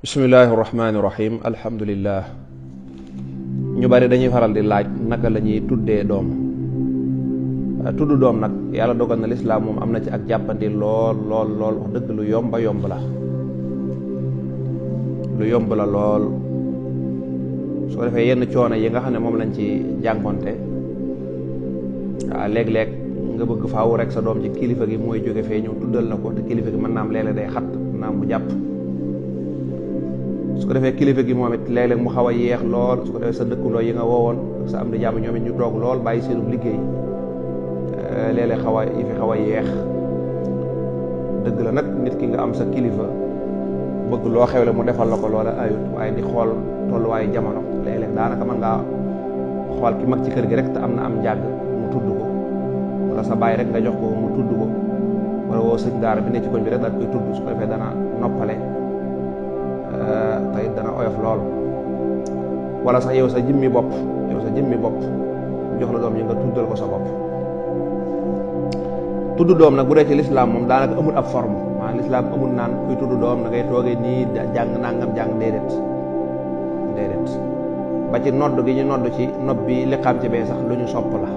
bismillahi rahmaani rahim alhamdulillah. ñu bari dañuy faral di laaj naka la ñuy tuddee doom. tudd doom nag yàlla dogal na lislaam moom am na ci ak jàppandi lool lool lool wax dëgg lu yomba yomb la lool. su ko defee yenn coono yi nga xam ne moom lañ ci jànkonte léeg-léeg nga bëgg faaw rek sa doom ci kilifa gi mooy jóge fee ñëw tuddal la ko te kilifa gi mën naa am léeg-léeg day xat mën naa am mu jàpp. su ko defee kilifa gi moom it léeg-léeg mu xaw a yeex lool. su ko defee sa dëkkuloo yi nga woowoon ak sa am di jàmm ñoom it ñu toog lool bàyyi seenub liggéey léeg-léeg xaw a yeex. dëgg la nag nit ki nga am sa kilifa bëgg loo xewle mu defal la ko loola ayut, waaye di xool tolluwaayu jamono léeg-léeg daanaka mën ngaa xool ki mag ci kër gi rek te am na am njàgg mu tudd ko, wala sa baay rek nga jox ko mu tudd ko, wala woo sëñ daara bi ne ci koñ bi rek daal koy tudd. su ko defee dana noppale tey dana oyof lool. wala sax yow sa jëmmi bopp jox la doom yi nga tuddal ko sa bopp. tudd doom nag bu dee ci lislaam moom daanaka amul ab forme, maanaam lislaam amul naan kuy tudd doom na ngay toogee nii jàng nangam jàng déedéet ba ci nodd gi ñu nodd ci nopp bi liqaam ci bee sax lu ñu sopp la,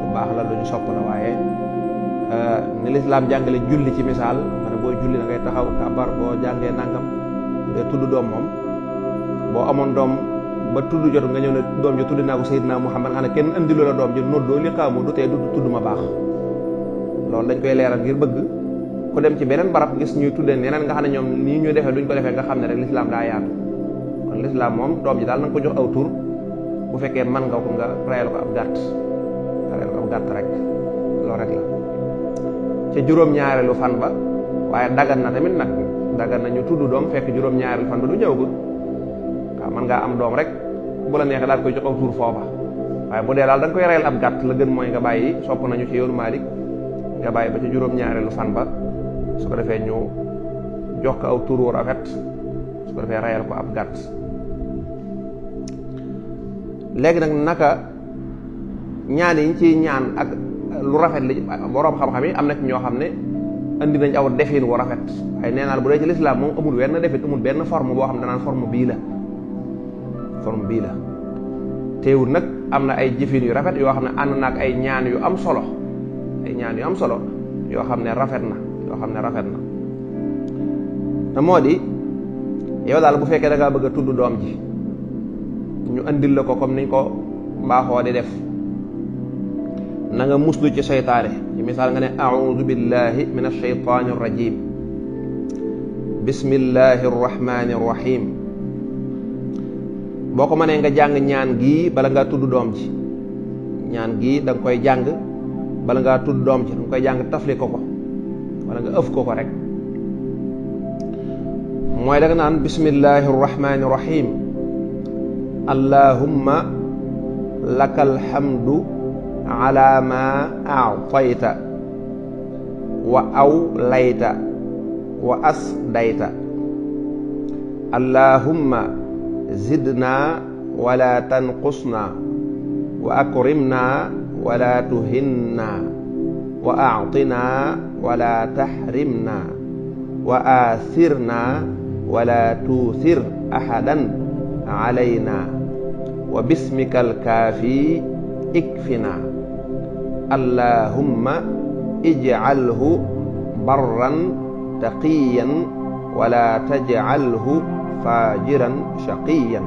lu baax la, lu ñu sopp la. waaye ni lislaam jàngale julli ci misaal ma ne booy julli da ngay taxaw kabar boo jàngee nangam. bu dee tudd doom moom boo amoon doom ba tudd jot nga ñëw ne doom ji tudd naa ko Seydina Muhammad xam ne kenn andilu la doom ji noddoo liqaamu du tee tudd ma baax. loolu dañ koy leeral ngir bëgg ku dem ci beneen barab gis ñuy tuddee neneen nga xam ne ñoom nii ñuy defee duñ ko defee nga xam ne rek lislaam daa yaatu. kon lislaam moom doom ji daal na nga ko jox aw tur, bu fekkee man nga ko nga rayal ko ab gàtt rek loolu rek la ca juróom-ñaareelu fan ba. waaye dagan na tamit nag dagan na ñu tudd doom fekk juróom-ñaareelu fan ba du ñëwagul. waaw mën ngaa am doom rek bu la neexee daal koy jox aw tur foofa, waaye bu dee daal da nga koy rayal ab gàtt la gën mooy nga bàyyi, sopp nañu ci yoonu Maalik nga bàyyi ba ci juróom-ñaareelu fan ba. su ko defee ñu jox ko aw tur wu rafet, su ko defee rayal ko ab gàtt. léegi nag naka ñaan yi ñu ciy ñaan ak lu rafet li boroom xam-xam yi am na ci ñoo xam ne andi nañ aw defin wu rafet, waaye nee naa bu dee ci lislaam moom amul wenn defin, amul benn forme boo xam ne danaan forme bii la. teewul nag am na ay jëfin yu rafet yoo xam ne ànd na ak ay ñaan yu am solo yoo xam ne rafet na te moo di yow daal bu fekkee da ngaa bëgg a tudd doom ji ñu andil la ko comme niñ ko mbaaxoo di def, na nga muslu ci seytaane. ci misaal nga ne a'uudu billahi min ash-shaytaani rajim, bismillahi rrahmani rrahim. boo ko mënee nga jàng ñaan gii bala ngaa tudd doom ji. ñaan gii da nga koy jàng bala ngaa tudd doom ji, da nga koy jàng tafli ko wala nga ëf ko rek. mooy da nga naan bismillahi rrahmani rrahim, allahumma lakal hamdu ala ma a'tayta wa awlayta wa asdayta, allahumma zidna wala tanqusna wa akrimna wala tuhinna wa a'tina wala tahrimna wa athirna wala tuthir ahadan alayna wa bismikal kaafi ikfina, allahumma ij'alhu barran taqiyan wala taj'alhu fajiran shaqiyan.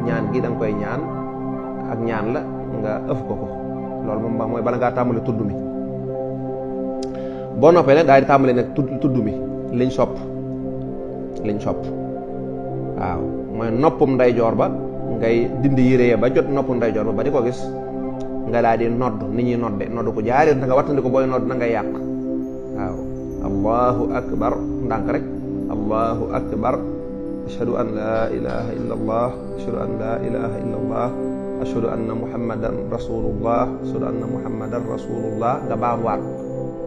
ñaan gi da nga koy ñaan ak ñaan la nga ëf ko loolu moom mooy bala ngaa tàmbali tudd mi. boo noppee nag daal di tàmbali nag tudd mi liñ sopp waaw mooy noppum ndeyjoor ba ngay dindi yére ba jot noppum ndeyjoor ba di ko gis, nga daal di nodd ni ñuy nodd ko jaari da nga wattandi ko booy nodd na nga yàq. waaw allahu akbar ndànk rek, allahu akbar, ashhadu an la ilaha illa allah, ashhadu an la ilaha illa allah, ashhadu anna muhammadan rasulullah, ashhadu anna muhammadan rasulullah. nga baamuwaat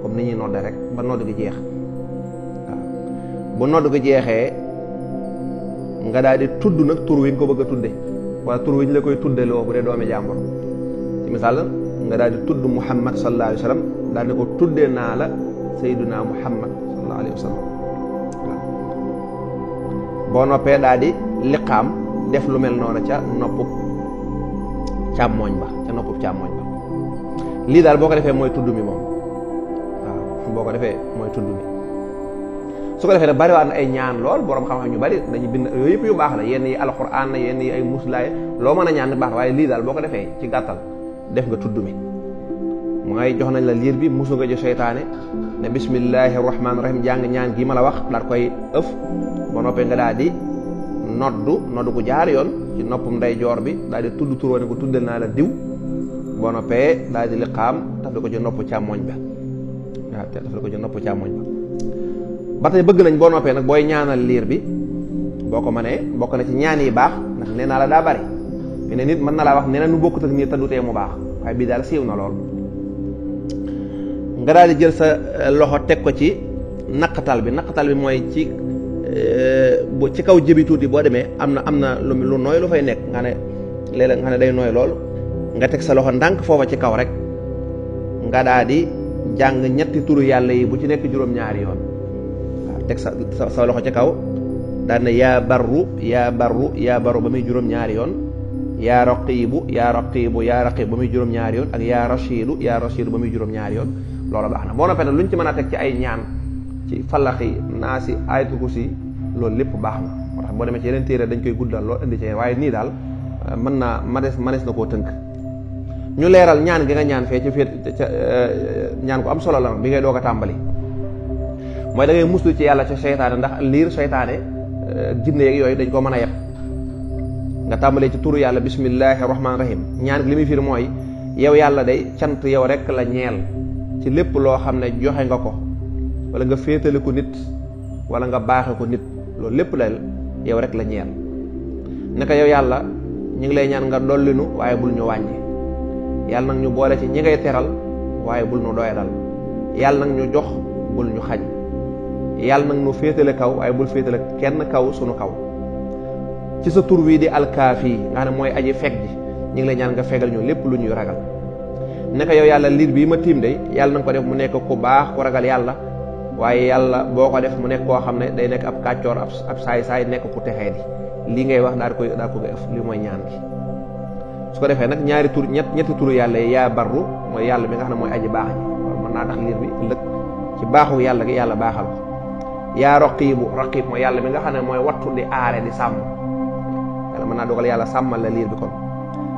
comme ni ñuy nodde rek ba nodd gi jeex. waaw bu nodd gi jeexee nga daal di tudd nag tur wi nga ko bëgg a tudde, wala tur wi ñu la koy tudde loo bu dee doomi jàmbur. ci misaal nga daal di tudd muhammad sallallahu alayhi wa sallam, daal di ko tuddee naa la sayyiduna muhammad sallallahu alayhi wa sallam. boo noppee daal di liqaam def lu mel noonu ca noppub càmmooñ ba lii daal boo ko defee mooy tudd mi moom waaw boo ko defee mooy tudd mi su ko defee nag bari waat na ay ñaan lool borom xam-xam ñu bari dañu bind yooyu yëpp yu baax la yenn yi alxuraan la yenn yi ay muslaay loo mën a ñaan baax waaye lii daal boo ko defee ci gàttal def nga tudd mi mooy jox nañ la liir bi musu nga jo seytaane ne bismillahi rahmaani rahim jàng ñaan gi ma la wax daal koy ëf ba noppee nga daal di noddu ko jaar yoon ci noppum ndeyjoor bi daal di tudd turoo ne ko tuddal naa la diw boo noppee daal di liqaam taf ko ci nopp càmmoñ ba waaw taf ko ci nopp càmmoñ ba tey bëgg nañ boo noppee nag booy ñaanal liir bi boo ko mënee bokk na ci ñaan yi baax ndax nee naa la daa bari fi ne nit mën na laa wax nee na nu bokkut ak nii te du tee mu baax waaye bii daal siiw na lool nga daal di jël sa loxo teg ko ci naqatal bi mooy ci kaw jëbi tuuti boo demee am na lu nooy lu fay nekk nga ne léeg-léeg nga ne day nooy lool nga teg sa loxo ndànk foofa ci kaw rek nga daal di jàng ñetti turu yàlla yi bu ci nekk juróom-ñaari yoon waaw teg sa loxo ci kaw daal ne yaa barru ba muy juróom-ñaari yoon yaa raqiibu ba muy juróom-ñaari yoon ak yaa rashiidu ba muy juróom-ñaari yoon loolu baax na boo noppee nag lu ñu ci mën a teg ci ay ñaan ci fallaxi naasi ayatul kursi loolu lépp baax na moo tax boo demee ci yeneen téere dañ koy guddal loolu indi ci waaye nii daal manees na koo tënk ñu leeral ñaan gi nga ñaan fee ci ñaan ko am solo la bi ngay doog a tàmbali mooy da ngay muslu ci yàlla ca seytaane ndax liir seytaane jinne yeeg yooyu dañ ko mën a yeb nga tàmbalee ci turu yàlla bismillahi rahmaani rahim ñaan gi li muy firi mooy yow yàlla day cant yow rek la ñeel ci lépp loo xam ne joxe nga ko wala nga féetale ko nit wala nga baaxe ko nit loolu lépp la yow rek la ñeel naka yow yàlla ñu ngi lay ñaan nga dollinu waaye bul ñu wàññi yàlla nag ñu boole ci ñi ngay teral waaye bul ñu doyadal yàlla nag ñu jox bul ñu xañ yàlla nag ñu féetale kaw waaye bul féetale kenn kaw sunu kaw ci sa tur wii di alkaafi nga xam ne mooy aji fekk ji ñu ngi lay ñaan nga fegal ñu lépp lu ñuy ragal naka yow yàlla liir bii ma tiim de yàlla nanga ko def mu nekk ku baax ku ragal yàlla waaye yàlla boo ko def mu nekk koo xam ne day nekk ab kàccoor ab saay nekk ku texee di lii ngay wax daal ko ëf li mooy ñaan gi su ko defee nag ñetti turu yàlla yi yaa barru mooy yàlla bi nga xam ne mooy aji baax ji loolu mën naa tax liir bi ëllëg ci baaxu yàlla gi yàlla baaxal ko yaa raqib mooy yàlla bi nga xam ne mooy wattu di aare di sàmm yàlla mën naa dogal yàlla sàmmal la liir bi kon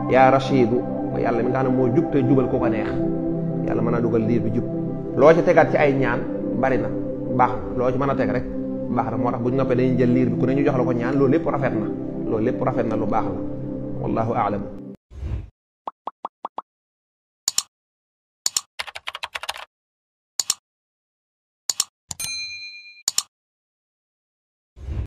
yaa rashidu mooy yàlla mi nga xam ne moo jub te jubal ku ko neex yàlla mën naa dugal liir bi jub loo ci tegaat ci ay ñaan bari na baax na loo ci mën a teg rek baax na moo tax bu ñu noppee dañuy jël liir bi ku ne ñu jox la ko ñaan loolu lépp rafet na lu baax la wallahu a'lam